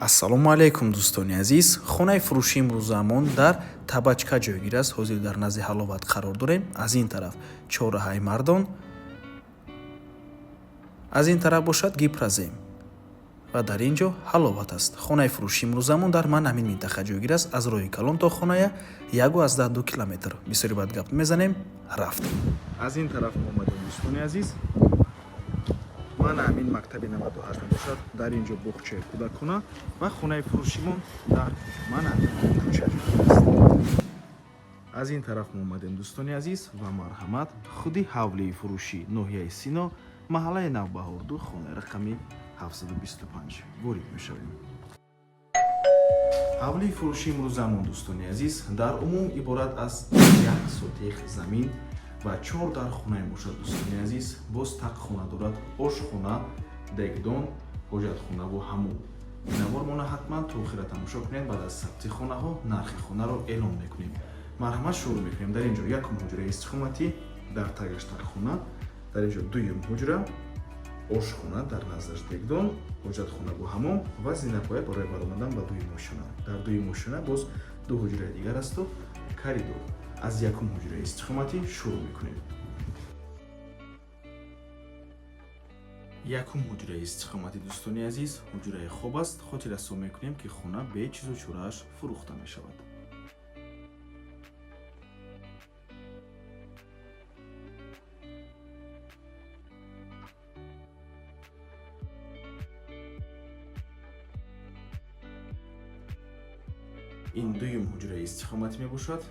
Ассалому алайкум, дӯстони азиз. Хонаи фурӯшии имрӯзаамон дар Табачка ҷойгир аст. Ҳозир дар назди Ҳаловат қарор дорем. Аз ин тараф чорраҳаи Мардон, аз ин тараф бошад Гипрозем ва дар ин ҷо Ҳаловат аст. Хонаи фурӯшии имрӯзаамон дар ман ҳамин минтақа ҷойгир аст. Аз роҳи калон то хоная 1,2 километр. Бисёри баъд гап мезанем, рафтем. Аз ин тараф омадем, дӯстони азиз. Ман ҳамин мактаби 98 мебошад. Дар ин ҷо боғчаи кӯдакона ва хонаи фурӯшимон дар ман ҳамин кӯча ҷойгир аст. Аз ин тараф мо омадем, дӯстони азиз, ва марҳамат, худи ҳавлии фурӯшӣ, ноҳияи Сино, маҳаллаи Навбаҳорду, хонаи рақами 725 ворид мешавем. Ҳавлии фурӯши имрӯзамон, дӯстони азиз, дар умум иборат аз 1 сотих замин ва чор дар хона мебошад. Дӯстони азиз, боз тақхона дорад, ошхона, дегдон, ҳоҷатхонаву ҳаммом. Навормона ҳатман то охира тамошо кунед. Баъд аз сабти хонаҳо нархи хонаро эълон мекунем. Марҳамат, шурӯъ мекунем. Дар ин ҷо якум ҳуҷраи истиқоматӣ, дар тагаш тақхона, дар ин ҷо дуюм ҳуҷра, ошхона, дар наздаш дегдон, ҳоҷатхонаву ҳаммом ва зинапоя барои баромадан ба дуюм ошхона. Дар дуюм ошхона боз ду ҳуҷраи дигар асту коридор. Аз якум ҳуҷраи истиқоматӣ шурӯъ мекунем. Якум ҳуҷраи истиқоматӣ, дӯстони азиз, ҳуҷраи хоб аст. Хотиррасон мекунем, ки хона бе чизу чорааш фурӯхта мешавад. Ин дуюм ҳуҷраи истиқоматӣ мебошад.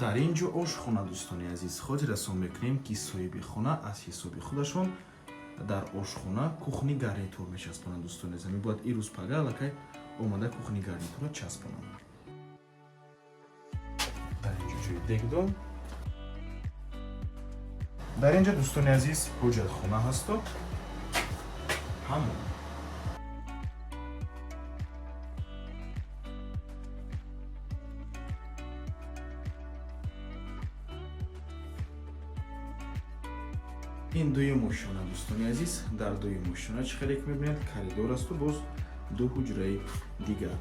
Дар ин ҷо ошхона. Дӯстони азиз, хотиррасон мекунем, ки соҳиби хона аз ҳисоби худашон дар ошхона кухни гарнитур мечаспонанд. Дӯстони азиз, ҳамин бояд ирӯз пага аллакай омада кухни гарнитура часпонанд. Дар ин ҷо ҷои дегдон, дар ин ҷо, дӯстони азиз, ҳоҷатхона ҳасту ҳаммом. Ин дуюм ошёна, дӯстони азиз. Дар дуюм ошёна, чӣ хеле ки мебинед, коридор асту боз ду ҳуҷраи дигар.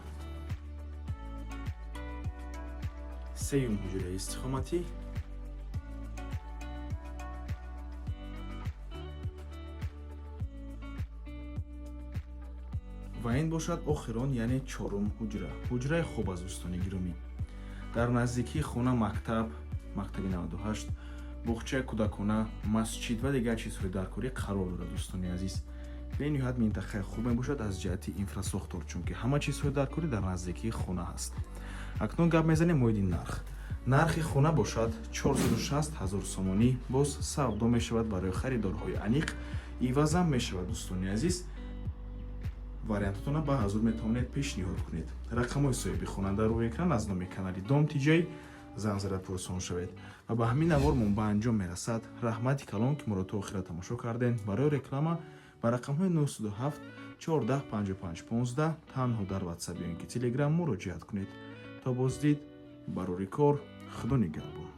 Сеюм ҳуҷраи истиқоматӣ ва ин бошад охирон, яъне чорум ҳуҷра, ҳуҷраи хоб аст. Дӯстони гиромӣ, дар наздикии хона мактаб, мактаби 98, боғчаи кӯдакона, масҷид ва дигар чизҳои даркорӣ қарор дорад. Дӯстони азиз, бениҳоят минтақаи хуб мебошад аз ҷиҳати инфрасохтор, чунки ҳама чизҳои даркорӣ дар наздикии хона ҳаст. Акнун гап мезанем оиди нарх. Нархи хона бошад 460 ҳазор сомонӣ. Боз савдо мешавад, барои харидорҳои аниқ ивазам мешавад. Дӯстони азиз, вариантотона ба ҳазур метавонед пешниҳод кунед. Рақамҳои соҳиби хона дар рӯи экран. Аз номи канали Дом Тиҷай занг зада пурсон шавед. Ва ба ҳамин навормон ба анҷом мерасад. Раҳмати калон, ки моро то охира тамошо кардем. Барои реклама ба рақамҳои 907 14 55 15 танҳо дар Ватсап ё ин ки Телеграм муроҷиат кунед. То боздид, барори кор, Худо нигаҳбон.